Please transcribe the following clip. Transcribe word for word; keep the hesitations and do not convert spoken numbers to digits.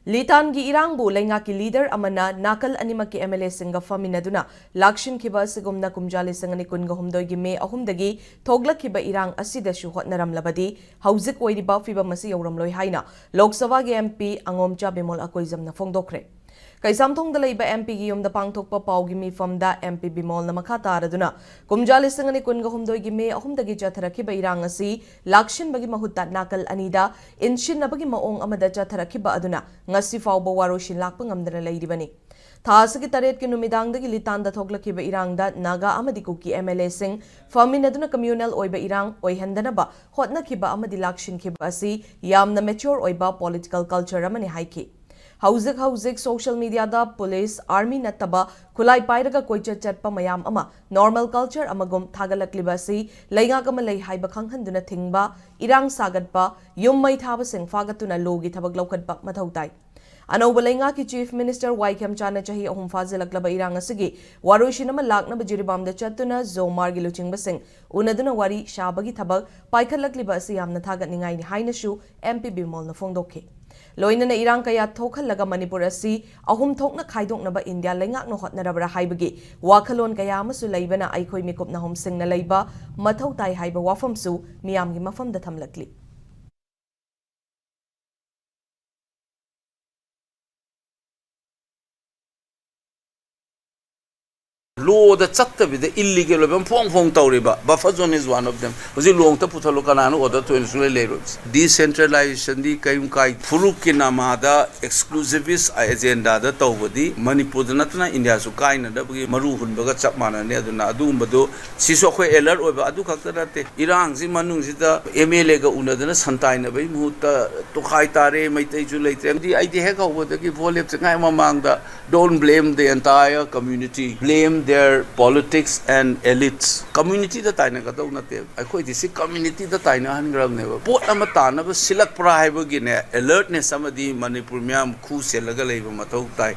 ꯂꯤꯇꯥꯟꯒꯤ ꯏꯔꯥꯡꯕꯨ ꯂꯩꯉꯥꯛꯀꯤ ꯂꯤꯗꯔ ꯑꯃꯅ ꯅꯥꯀꯜ ꯑꯅꯤꯃꯛꯀꯤ ꯑꯦꯝ ꯑꯦꯜ ꯑꯦꯁꯤꯡꯒ ꯐꯝꯃꯤꯟꯅꯗꯨꯅ ꯂꯥꯛꯁꯤꯟꯈꯤꯕ ꯑꯁꯤꯒꯨꯝꯅ ꯀꯨꯝꯖꯥ ꯂꯤꯁꯤꯡ ꯑꯅꯤ ꯀꯨꯟꯒ ꯍꯨꯝꯗꯣꯏꯒꯤ ꯃꯦ ꯑꯍꯨꯝꯗꯒꯤ ꯊꯣꯛꯂꯛꯈꯤꯕ ꯏꯔꯥꯡ ꯑꯁꯤꯗꯁꯨ ꯍꯣꯠꯅꯔꯝꯂꯕꯗꯤ ꯍꯧꯖꯤꯛ ꯑꯣꯏꯔꯤꯕ ꯐꯤꯚꯝ ꯑꯁꯤ ꯌꯧꯔꯝꯂꯣꯏ ꯍꯥꯏꯅ ꯂꯣꯛ ꯁꯚꯥꯒꯤ ꯑꯦꯝ ꯄꯤ ꯑꯉꯣꯝꯆꯥ ꯕꯤꯃꯣꯜ ꯑꯀꯣꯏꯖꯝꯅ ꯐꯣꯡꯗꯣꯛꯈ꯭ꯔꯦ꯫ ꯀꯩꯁꯥꯝꯊꯣꯡꯗ ꯂꯩꯕ ꯑꯦꯝ ꯄꯤꯒꯤ ꯌꯨꯝꯗ ꯄꯥꯡꯊꯣꯛꯄ ꯄꯥꯎꯒꯤ ꯃꯤꯐꯝꯗ ꯑꯦꯝ ꯄꯤ ꯕꯤꯃꯣꯜꯅ ꯃꯈꯥ ꯇꯥꯔꯗꯨꯅ ꯀꯨꯝꯖꯥ ꯂꯤꯁꯤꯡ ꯑꯅꯤ ꯀꯨꯟꯒ ꯍꯨꯝꯗꯣꯏꯒꯤ ꯃꯦ ꯑꯍꯨꯝꯗꯒꯤ ꯆꯠꯊꯔꯛꯈꯤꯕ ꯏꯔꯥꯡ ꯑꯁꯤ ꯂꯥꯛꯁꯤꯟꯕꯒꯤ ꯃꯍꯨꯠꯇ ꯅꯥꯀꯜ ꯑꯅꯤꯗ ꯏꯟꯁꯤꯟꯅꯕꯒꯤ ꯃꯑꯣꯡ ꯑꯃꯗ ꯆꯠꯊꯔꯛꯈꯤꯕ ꯑꯗꯨꯅ ꯉꯁꯤ ꯐꯥꯎꯕ ꯋꯥꯔꯣꯏꯁꯤꯟ ꯂꯥꯛꯄ ꯉꯝꯗꯅ ꯂꯩꯔꯤꯕꯅꯤ꯫ ꯊꯥ ꯑꯁꯤꯒꯤ ꯇꯔꯦꯠꯀꯤ ꯅꯨꯃꯤꯗꯥꯡꯗꯒꯤ ꯂꯤꯇꯥꯟꯗ ꯊꯣꯛꯂꯛꯈꯤꯕ ꯏꯔꯥꯡꯗ ꯅꯥꯒꯥ ꯑꯃꯗꯤ ꯀꯨꯀꯤ ꯑꯦꯝ ꯑꯦꯜ ꯑꯦꯁꯤꯡ ꯐꯝꯃꯤꯟꯅꯗꯨꯅ ꯀꯝꯃ꯭ꯌꯨꯅꯦꯜ ꯑꯣꯏꯕ ꯏꯔꯥꯡ ꯑꯣꯏꯍꯟꯗꯅꯕ ꯍꯣꯠꯅꯈꯤꯕ ꯑꯃꯗꯤ ꯂꯥꯛꯁꯤꯟꯈꯤꯕ ꯑꯁꯤ ꯌꯥꯝꯅ ꯃꯦꯆ꯭ꯌꯣꯔ ꯑꯣꯏꯕ ꯄꯣꯂꯤꯇꯤꯀꯦꯜ ꯀꯜꯆꯔ ꯑꯃꯅꯤ ꯍꯥꯏꯈꯤ꯫ ꯍꯧꯖꯤꯛ ꯍꯧꯖꯤꯛ ꯁꯣꯁꯤꯌꯦꯜ ꯃꯤꯗꯤꯌꯥꯗ ꯄꯨꯂꯤꯁ, ꯑꯥꯔꯃꯤ ꯅꯠꯇꯕ ꯈꯨꯠꯂꯥꯏ ꯄꯥꯏꯔꯒ ꯀꯣꯏꯆꯠ ꯆꯠꯄ ꯃꯌꯥꯝ ꯑꯃ ꯅꯣꯔꯃꯦꯜ ꯀꯜꯆꯔ ꯑꯃꯒꯨꯝ ꯊꯥꯒꯠꯂꯛꯂꯤꯕ ꯑꯁꯤ ꯂꯩꯉꯥꯛ ꯑꯃ ꯂꯩ ꯍꯥꯏꯕ ꯈꯪꯍꯟꯗꯨꯅ ꯊꯤꯡꯕ, ꯏꯔꯥꯡ ꯁꯥꯒꯠꯄ, ꯌꯨꯝ ꯃꯩ ꯊꯥꯕꯁꯤꯡ ꯐꯥꯒꯠꯇꯨꯅ ꯂꯣꯒꯤ ꯊꯕꯛ ꯂꯧꯈꯠꯄ ꯃꯊꯧ ꯇꯥꯏ꯫ ꯑꯅꯧꯕ ꯂꯩꯉꯥꯛꯀꯤ ꯆꯤꯐ ꯃꯤꯅꯤꯁꯇꯔ ꯋꯥꯏ ꯈꯦꯝꯆꯥꯅ ꯆꯍꯤ ꯑꯍꯨꯝ ꯐꯥꯖꯤꯜꯂꯛꯂꯕ ꯏꯔꯥꯡ ꯑꯁꯤꯒꯤ ꯋꯥꯔꯣꯏꯁꯤꯟ ꯑꯃ ꯂꯥꯛꯅꯕ ꯖꯤꯔꯤꯕꯥꯝꯗ ꯆꯠꯇꯨꯅ ꯖꯣꯃꯥꯔꯒꯤ ꯂꯨꯆꯤꯡꯕꯁꯤꯡ ꯎꯅꯗꯨꯅ ꯋꯥꯔꯤ ꯁꯥꯕꯒꯤ ꯊꯕꯛ ꯄꯥꯏꯈꯠꯂꯛꯂꯤꯕ ꯑꯁꯤ ꯌꯥꯝꯅ ꯊꯥꯒꯠꯅꯤꯡꯉꯥꯏꯅꯤ ꯍꯥꯏꯅꯁꯨ ꯑꯦꯝ ꯄꯤ ꯕꯤꯃꯣꯜꯅ ꯐꯣꯡꯗꯣꯛꯈꯤ꯫ ꯂꯣꯏꯅꯅ ꯏꯔꯥꯡ ꯀꯌꯥ ꯊꯣꯛꯍꯜꯂꯒ ꯃꯅꯤꯄꯨꯔ ꯑꯁꯤ ꯑꯍꯨꯝ ꯊꯣꯛꯅ ꯈꯥꯏꯗꯣꯛꯅꯕ ꯏꯟꯗꯤꯌꯥ ꯂꯩꯉꯥꯛꯅ ꯍꯣꯠꯅꯔꯕ꯭ꯔꯥ ꯍꯥꯏꯕꯒꯤ ꯋꯥꯈꯜꯂꯣꯟ ꯀꯌꯥ ꯑꯃꯁꯨ ꯂꯩꯕꯅ ꯑꯩꯈꯣꯏ ꯃꯤꯀꯨꯞ ꯅꯥꯍꯨꯝꯁꯤꯡꯅ ꯂꯩꯕ ꯃꯊꯧ ꯇꯥꯏ ꯍꯥꯏꯕ ꯋꯥꯐꯝꯁꯨ ꯃꯤꯌꯥꯝꯒꯤ ꯃꯐꯝꯗ ꯊꯝꯂꯛꯂꯤ꯫ ꯂꯣꯗ ꯆꯠꯇꯕꯤꯗ ꯏꯜꯂꯤꯒꯦꯜ ꯑꯣꯏꯕ ꯑꯃ ꯐꯣꯡ ꯐꯣꯡ ꯇꯧꯔꯤꯕ, buffer zone is one of them. ꯍꯧꯖꯤꯛ ꯂꯣꯡꯇ ꯄꯨꯊꯣꯛꯂꯣ, ꯀꯅꯥꯅꯣ ꯑꯣꯔꯗꯔ ꯊꯣꯛꯏꯅ ꯁꯨꯡꯂꯩ ꯂꯩꯔꯣꯏ꯫ ꯗꯤꯁꯦꯟꯇ꯭ꯔꯦꯂꯥꯏꯖꯦꯁꯟꯗꯤ ꯀꯔꯤꯝ ꯀꯥꯏ, ꯐꯨꯔꯨꯞꯀꯤ ꯅꯃꯥꯗ ꯑꯦꯛꯁꯀ꯭ꯂꯨꯁꯤꯚꯤꯁ ꯑꯦꯖꯦꯟꯗꯥꯗ ꯇꯧꯕꯗꯤ ꯃꯅꯤꯄꯨꯔꯗ ꯅꯠꯇꯅ ꯏꯟꯗꯤꯌꯥꯁꯨ ꯀꯥꯏꯅꯗꯕꯒꯤ ꯃꯔꯨ ꯍꯨꯟꯕꯒ ꯆꯞ ꯃꯥꯟꯅꯅꯤ꯫ ꯑꯗꯨꯅ ꯑꯗꯨꯒꯨꯝꯕꯗꯨ ꯁꯤꯁꯨ ꯑꯩꯈꯣꯏ ꯑꯦꯂꯔꯠ ꯑꯣꯏꯕ꯫ ꯑꯗꯨ ꯈꯛꯇ ꯅꯠꯇꯦ, ꯏꯔꯥꯡꯁꯤ ꯃꯅꯨꯡꯁꯤꯗ ꯑꯦꯝ ꯑꯦꯜ ꯑꯦꯒ ꯎꯅꯗꯅ ꯁꯟꯇꯥꯏꯅꯕꯒꯤ ꯃꯍꯨꯠꯇ ꯇꯣꯈꯥꯏ ꯇꯥꯔꯦ, ꯃꯩꯇꯩꯁꯨ ꯂꯩꯇ꯭ꯔꯦ꯫ ꯑꯗꯨꯗꯤ ꯑꯩꯗꯤ ꯍꯦꯛ ꯍꯧꯕꯗꯒꯤ ꯚꯣꯠ ꯂꯦꯞꯇ꯭ꯔꯤꯉꯩ ꯃꯃꯥꯡꯗ, "Don't blame the entire community, blame their politics and elites." ꯀꯝꯃ꯭ꯌꯨꯅꯤꯇꯤꯗ ꯇꯥꯏꯅꯒꯗꯧ ꯅꯠꯇꯦ꯫ ꯑꯩꯈꯣꯏꯗꯤ ꯁꯤ ꯀꯝꯃ꯭ꯌꯨꯅꯤꯇꯤꯗ ꯇꯥꯏꯅꯍꯟꯈ꯭ꯔꯕꯅꯦꯕ꯫ ꯄꯣꯠ ꯑꯃ ꯇꯥꯅꯕ ꯁꯤꯜꯂꯛꯄ꯭ꯔꯥ ꯍꯥꯏꯕꯒꯤꯅꯦ, ꯑꯦꯂꯔꯠꯅꯦꯁ ꯑꯃꯗꯤ ꯃꯅꯤꯄꯨꯔ ꯃꯤꯌꯥꯝ ꯈꯨ ꯆꯦꯜꯂꯒ ꯂꯩꯕ ꯃꯊꯧ ꯇꯥꯏ꯫